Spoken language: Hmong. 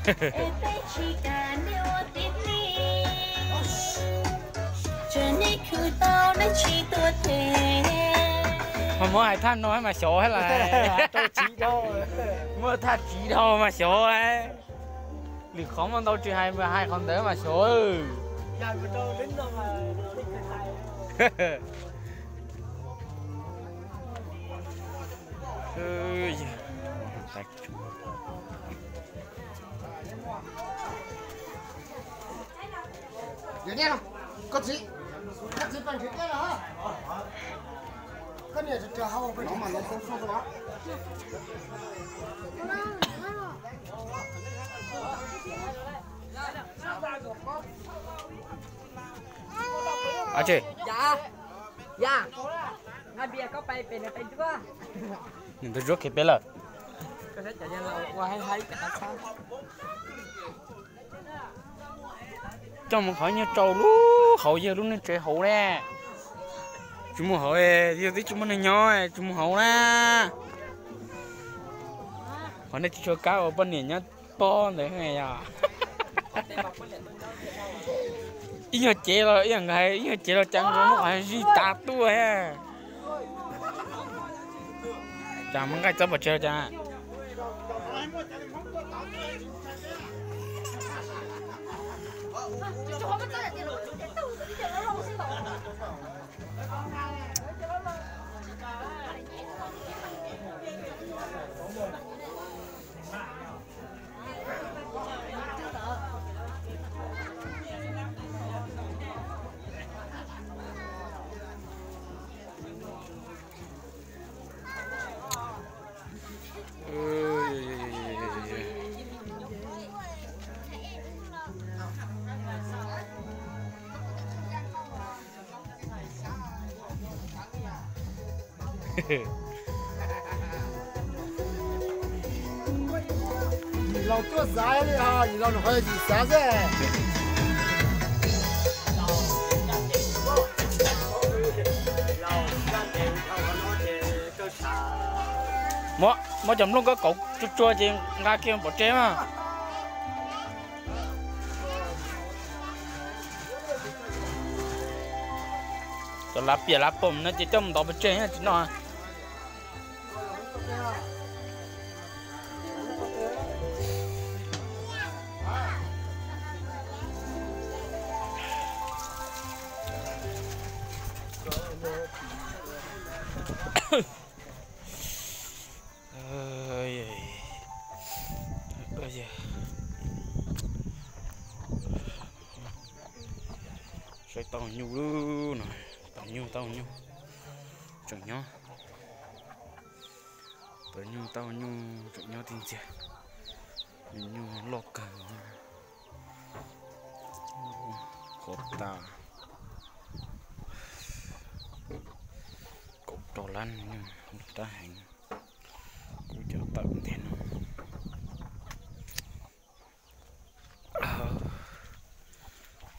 Es peb tsis kam nej ua tib neeg, tseem nej khwv tau nej tsis tuaj them. Ho muab hais thaj no mas xyov lawm. Muab thaj tsiv dhau mas xyov lawm. Lwm qhov muaj ntau tsis hais, hais qhov ntawd mas xyov. Koj txiv, koj txiv pem nrhiav teb los, koj niam rau hauv pem. Nws ntawd zuab kiag peb lawm. Coj mus qhov nyuag rau lub hauv yawg lub neej tsev hauv ne. Tsis mus hauv, yawg twb tsis muaj neeg nyob, tsis mus hauv na. Qhov nej tsis tshua kab ua poj niam nyob pob ntawd yom. Ib nyuag cev los ib yam nkaus, ib nyuag cev los cas nkaus muab qhov zij tav tuaj. Cas muaj nqaij txob pov tseg los cas? Yim laus tuaj xav li ho, yim laus nws qhov yim xav xwb. Muab, muab cov nplooj koj kauv tsuag tsuag ces nqa kiag pov tseg mas. Cov lav piam lav pom no ces coj mus ntov pov tseg tsis noj. Saib tau nyuj lub no, tau nyuj tau nyuj, tseem nyob. Tau nyuj tau nyuj tseem nyob tib ntxiag. Nyuj loj kawg. Qhuav tas kaum rau lab nyuj, rab heev. Kuv cov tawm ntiag no.